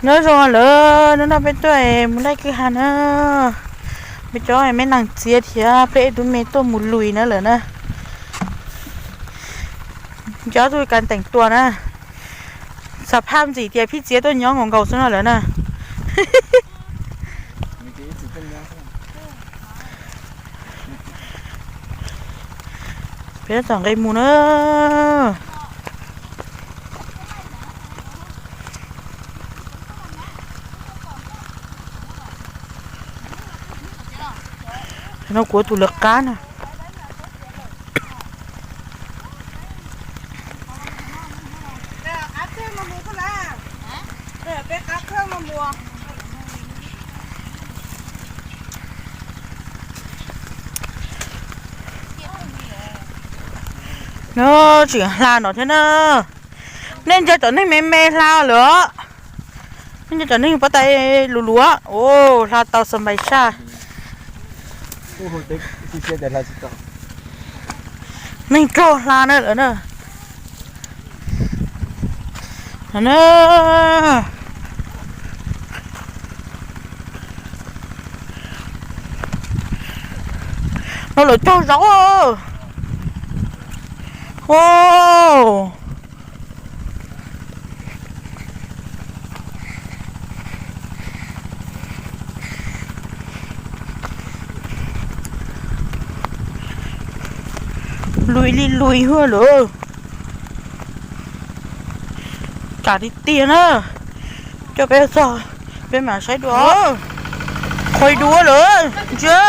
Nyob zoo lawm, hnub no peb tuaj mus laij kwj ha na. Peb cov me neeg txiv thiab peb ib tug me tuaj mus luis na lawm na. Cov tug kas teem tuaj na. Xam phaj ntxim tias phij txiv tuaj nyob nkaus nkaus xwb no lawm na. Peb txog nqe mus na. No kuv tus lawv qab na. No tseem hla no thiab na. Nej ntsia cov neeg me me hla lawm. Nej ntsia cov neeg pob tais luv luv, hla tau xa npais saj. Neeg raug hla na lawm na. No lawv cog zaub. Luis li luis hwj lawm. Kam tiag tiag na. Coj peb txog, peb mam saib dua. Qhov dua lawm ntsia.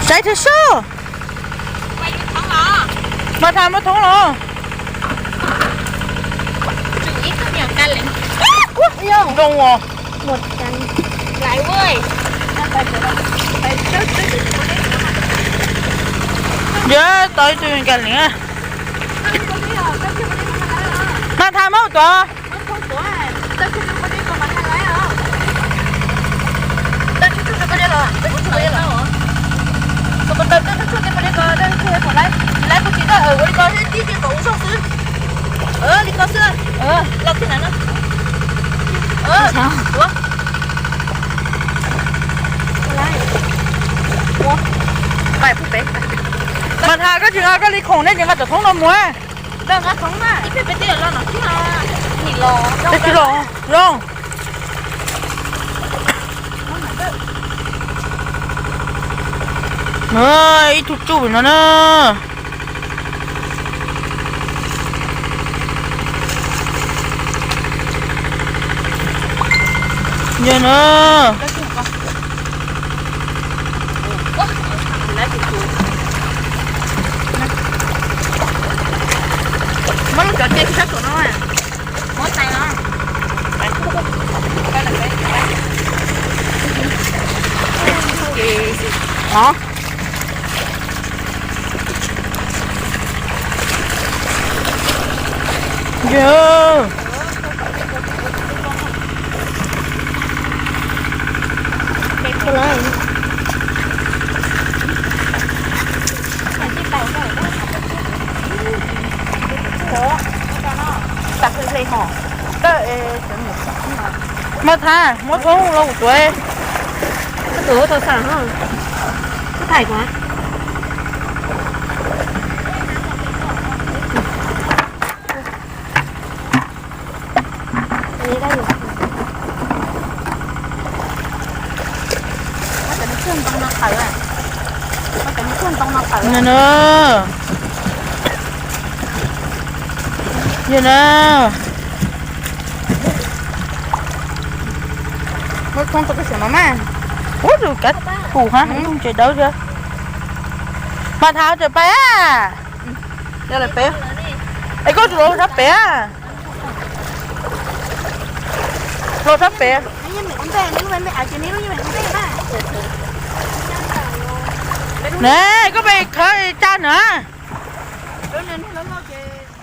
Saib thiab sub. Mas tham muab thoob los. Zoo os. Yog tau ib tug kas lees. Mas tham muab tuav. Mas tham koj tsis nqa koj li khoom nej ces nqa cov thoob no mus. Peb tsis los zoo. Ib tug tsuj no na. Yog na. Muab lub cov cia sab saum no. Yog. Mas tham muab thoob los kuv tuav. Yog na. Muab thoob rau koj xyov no mas. Ub, tus kav pum hab, ib tug ntses dawb thiab. Mas tham tseem pais a. Yog lawm pem. Es koj tsis los sab pem a. Los sab pem. Ne, koj pem khawb tsa na. Lub niag loj loj ces